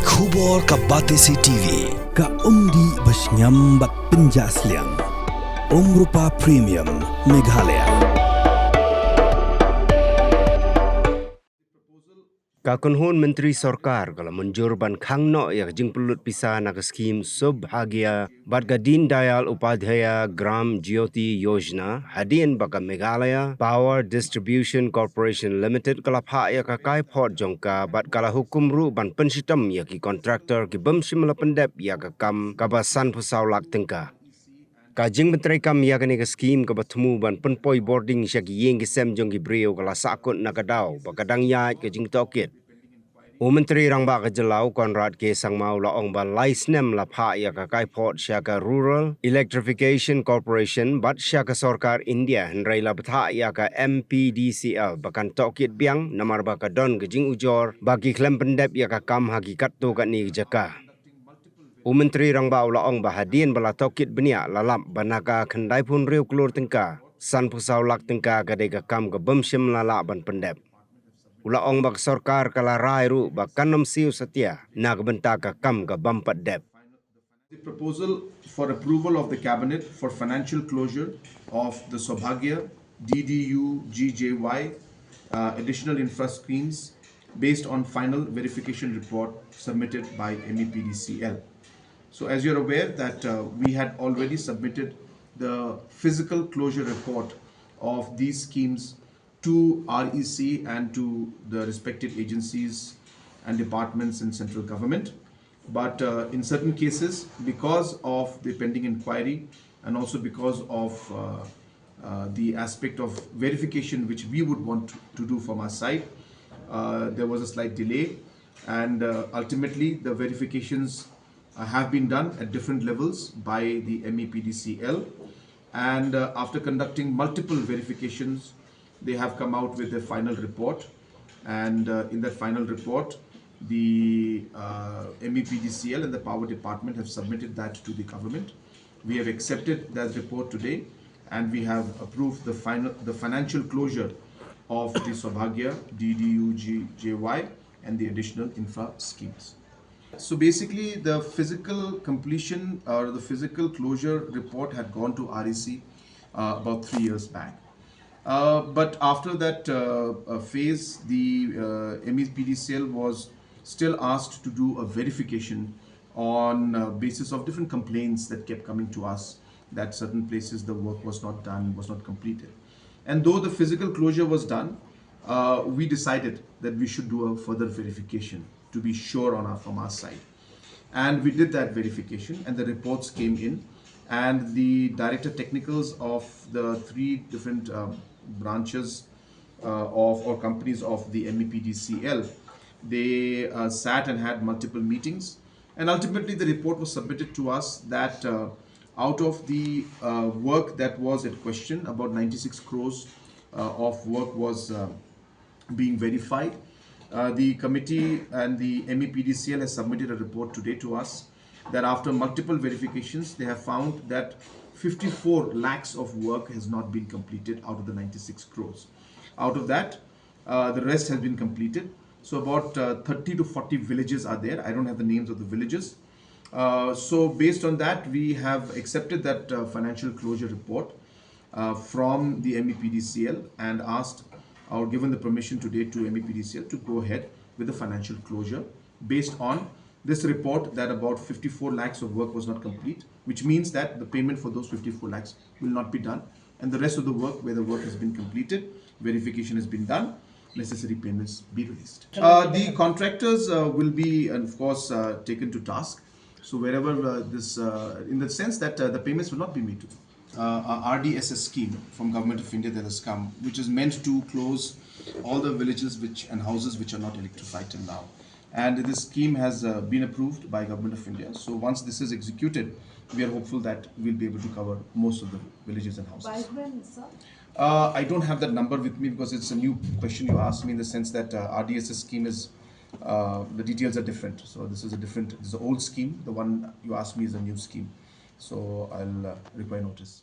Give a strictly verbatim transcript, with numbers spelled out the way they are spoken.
Khubor ka Batesi T V, ka umdih ba shngiam bad pynjah sliang. Umrupa Premium, Meghalaya. Ka kynhun Myntri Sorkar ka la mynjur ban khang noh ïa ka jingpynlut pisa na ka skhim Saubhagya bad ka Deen Dayal Upadhyaya Gram Jyoti Yojana, hadien ba ka Meghalaya Power Distribution Corporation Limited ka la phah ïa ka kaiphod jong ka bad ka la hukum ruh ban pynshitom ïa ki kontraktor ki bym shym la pyndep ïa ka kam kaba sanphew saw lak tyngka. Ka jingpyntreikam ïa kane ka skhim kaba thmu ban pynpoi bording sha ki ïing ki sem jong ki briew ka la sahkut na ka daw ba ka dang ïaid ka jingtohkit. U Myntri Rangbah ka Jylla u Conrad K Sangma u la ong ba lai snem la phah ïa ka kaiphod sha ka Rural Electrification Corporation bad sha ka Sorkar India, hynrei la bthah ïa ka M P D C L ba kan tohkit biang namar ba ka don ka jingujor ba ki khlem pyndep ïa ka kam ha ki katto katne ki jaka. U Myntri Rangbah u la ong ba hadien ba la tohkit bniah la lap ba na ka khyndaiphew hynriew klur tyngka, sanphew saw lak tyngka ka dei ka kam ka bym shym la lah ban pyndep. U la ong ba ka sorkar ka la rai ruh ba kan ym siew satia na ka bynta ka kam ka bym pat dep. The proposal for approval of the Cabinet for financial closure of the Saubhagya D D U G J Y, uh, additional infra schemes based on final verification report submitted by M E P D C L. So as you're aware that, uh, we had already submitted the physical closure report of these schemes to R E C and to the respected agencies and departments in central government. But, uh, in certain cases, because of the pending inquiry and also because of, uh, uh, the aspect of verification which we would want to, to do from our side, uh, there was a slight delay, and, uh, ultimately the verifications, uh, have been done at different levels by the M E P D C L. And, uh, after conducting multiple verifications, they have come out with a final report. And, uh, in that final report, the, uh, M E P D C L and the Power Department have submitted that to the government. We have accepted that report today, and we have approved the final, the financial closure of the Saubhagya D D U G J Y and the additional infra schemes. So basically, the physical completion or the physical closure report had gone to R E C, uh, about three years back. Uh, but after that, uh, uh, phase, the, uh, M E P D C L was still asked to do a verification on, uh, basis of different complaints that kept coming to us that certain places the work was not done, was not completed. And though the physical closure was done, uh, we decided that we should do a further verification to be sure on our, from our side. And we did that verification, and the reports came in, and the director technicals of the three different, uh, branches, uh, of, or companies of the M E P D C L, they, uh, sat and had multiple meetings, and ultimately the report was submitted to us that, uh, out of the, uh, work that was at question, about ninety-six crores, uh, of work was, uh, being verified. Uh, the committee and the M E P D C L has submitted a report today to us that after multiple verifications, they have found that fifty-four lakhs of work has not been completed out of the ninety-six crores. Out of that, uh, the rest has been completed. So about, uh, thirty to forty villages are there. I don't have the names of the villages. Uh, so based on that, we have accepted that, uh, financial closure report, uh, from the M E P D C L and asked or given the permission today to M E P D C L to go ahead with the financial closure based on this report that about fifty-four lakhs of work was not complete, which means that the payment for those fifty-four lakhs will not be done, and the rest of the work, where the work has been completed, verification has been done, necessary payments be released. Uh, the contractors, uh, will be, and of course, uh, taken to task. So wherever, uh, this, uh, in the sense that, uh, the payments will not be made to them. Uh, a R D S S scheme from Government of India that has come, which is meant to close all the villages which, and houses which are not electrified till now. And this scheme has, uh, been approved by Government of India. So once this is executed, we are hopeful that we'll be able to cover most of the villages and houses. By when, sir? Uh, I don't have that number with me because it's a new question you asked me, in the sense that, uh, R D S S scheme is, uh, the details are different. So this is a different, this is the old scheme. The one you asked me is a new scheme. So I'll, uh, require notice.